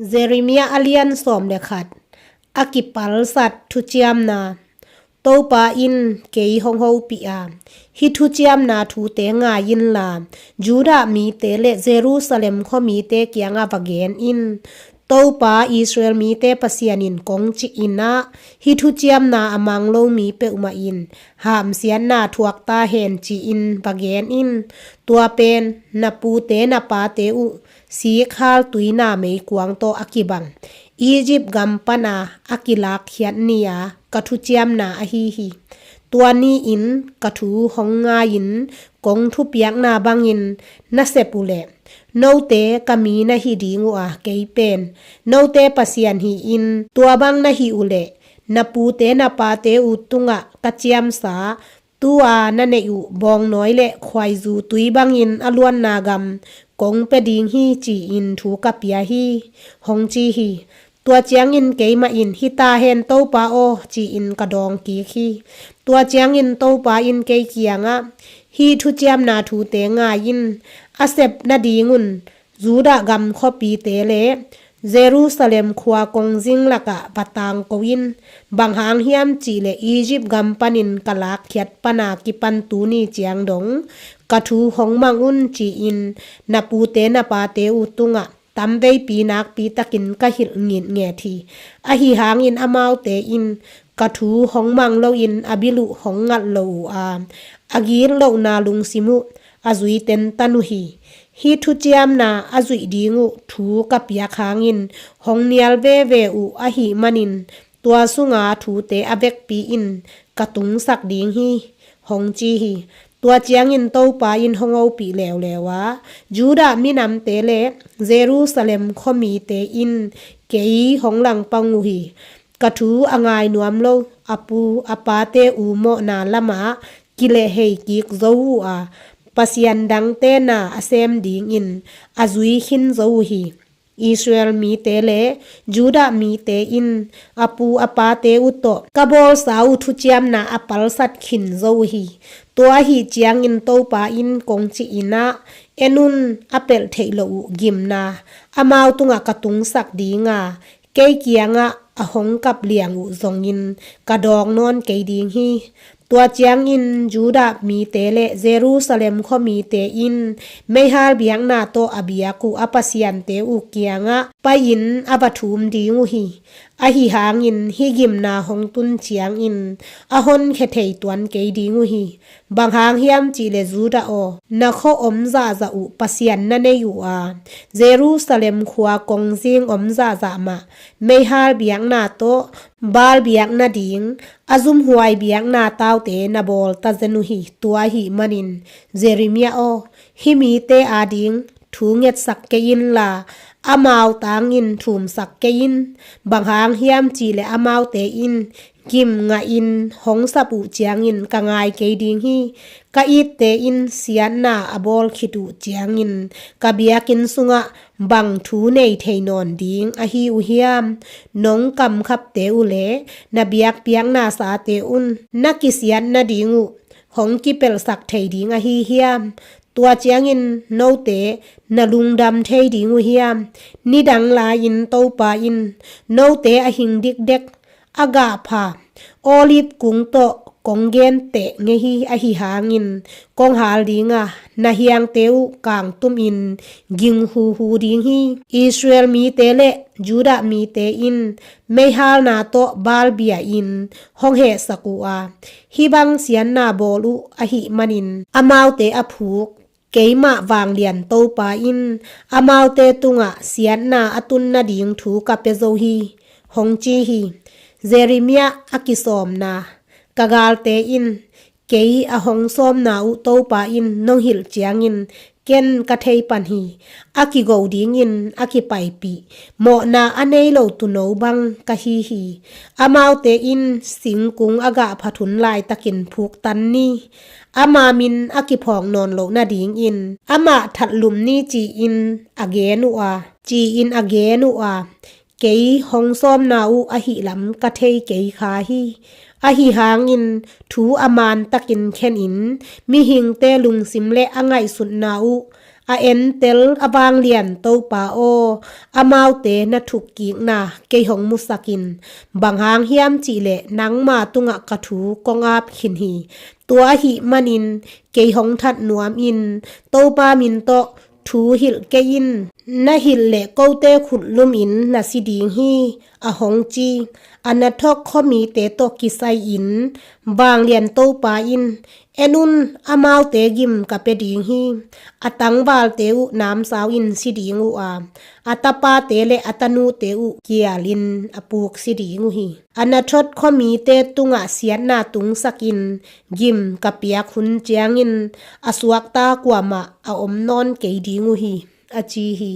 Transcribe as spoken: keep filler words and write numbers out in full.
Jeremiah a lian sawm le khat. A kipalsat thuciamna. Topa in kei hong hopih a, hih thuciamna thute ngai inla, Judah mite le Jerusalem khuamite kiangah va gen in. Topa Israel mite Pasian in kong cih in ah, hih thuciamna a mang lo mi peuhmah in hamsiatna thuak ta hen ci-in va gen in. Tua pen na pute na pate uh sikhal tuina meikuang tawh a kibang Egypt gam pana a kilakkhiat ni-a ka thuciamna ahi hi. Tua ni-in ka thu hong ngai-in kong thupiakna bangin na sep uhleh, note ka mi na hi ding uh a, kei pen note Pasian hi-in tua bang na hih uhleh, na pute na pate uh tungah ka ciamsa, tu-a na neih uh bawngnawi le khuaizu tui bangin a luanna gam kong pia ding hi ci-in thu ka pia hi, hong ci hi. Tua ciangin keimah in, hita hen Topa aw, ci-in ka dawng kik hi. Tua ciangin Topa in kei kiangah, hih thuciamna thute ngai in. A sep nadingun Judah gam khuapite le Jerusalem khua kongzing lakah va tangko in. Bang hang hiam cihleh Egypt gam panin ka lakkhiat pana kipan tuni ciang dong ka thu hong mang un ci-in na pute na pate uh tungah tamveipi nakpi takin ka hilh ngitnget hi. Ahi hangin amaute in ka thu hong mang loin a bil uh hong ngalh lo uh a, a gitlohna lungsim uh a zui tentan uh hi. Hih thuciamna a zuih ding uh thu ka piak hangin hong nial veve uh ahih manin, tua sunga thute a vekpi in ka tungsak ding hi, hong ci hi. Tua ciangin Topa in hong hopih leuleu a, Judah minamte le Jerusalem khuamite in kei hong langpang uh hi. Ka thu a ngai nuam lo a pu a pate uh mawhna lamah kilehhei kik zo uh a, pasian dangte na a sem dingin a zui khin zo uh hi. Israel mite le Judah mite in a pu a pate uh tawh ka bawlsa uh thuciamna a palsat khin zo uh hi. Tua ahi ciangin Topa in kong cih in ah, en un, a pelh theih loh uh gimna amau tungah ka tungsak ding a, kei kiangah a hong kap liang uh zongin ka dawng nawn kei ding hi. Tua ciangin Judah mite le Jerusalem khuamite in meihal biakna tawh a biak uh a pasiante uh kiangah pai-in a va thum ding uh hi. Ahi hangin hih gimna hong tun ciangin a honkhia thei tuan kei ding uh hi. Bang hang hiam cihleh Judah aw, na khua om zahzah uh pasian na nei uh a, Jerusalem khua kongzing om zahzah mah meihal biakna tawh Baal biak nading a zumhuai biakna taute na bawl tazen uh hi. Tua ahih manin Jeremiah aw, hih mite ading thu ngetsak kei inla, amau tangin thumsak kei in. Bang hang hiam cihleh amaute in gim ngahin hong sap uh ciangin ka ngai kei ding hi. Ka itte in siatna a bawl khit uh ciangin ka biakinn sungah bang thu nei thei nawn ding ahi uh hiam? Nong kamkhapte uh le na biakpiakna sate un na kisiat nading uh hong kipelhsak thei ding ahi hiam? Tua ciangin note na lungdam thei ding uh hiam? Nidang lai-in Topa in note a hing dikdek a gahpha olive kung tawh kong genteh ngei hi. Ahi hangin kong hal ding a, na hiangte uh kangtumin ging huhu ding hi. Israel mite le Judah mite in meihalna tawh Baal bia-in hong hehsak uh a, hih bang siatna bawl uh ahih manin amaute a phuk keimah vanglian Topa in amaute tungah siatna a tun nading thu ka pia zo hi, hong ci hi. Jeremiah a kisawmna. Ka galte in, kei a hong sawmna uh Topa in nong hilh ciangin ken ka thei pan hi. A kigo dingin a kipaipih mawhna a nei lo tuuno bang ka hi hi. Amaute in singkung a gahpha thun laitakin phuktan ni. Ama min a kiphawk nawn loh nadingin amah thatlum ni ci-in a gen uh a, ci-in a gen uh a, kei hong sawmna uh ahih lam ka thei kei kha hi. Ahi hangin thu a mantakin khenin mihingte lungsim le a ngaihsutna uh A entel a vanglian Topa aw, amaute na thukkikna kei hong musak in. Bang hang hiam cih leh nangma tungah ka thu kong ap khin hi. Tua ahih manin kei hong that nuam in. Topa min tawh thu hilh kei in. Na hilh leh kote khut lum in na si ding hi, a hong ci. Anathot khuamite tawh kisai-in vanglian Topa in, en un, amaute gim ka pia ding hi. A tangvalte uh namsau in si ding uh a, a tapate le a tanute uh kialin a puk si ding uh hi. Anathot khuamite tungah siatna tungsakin gim ka piak hun ciangin a suakta kuamah a om nawn kei ding uh hi, a ci hi.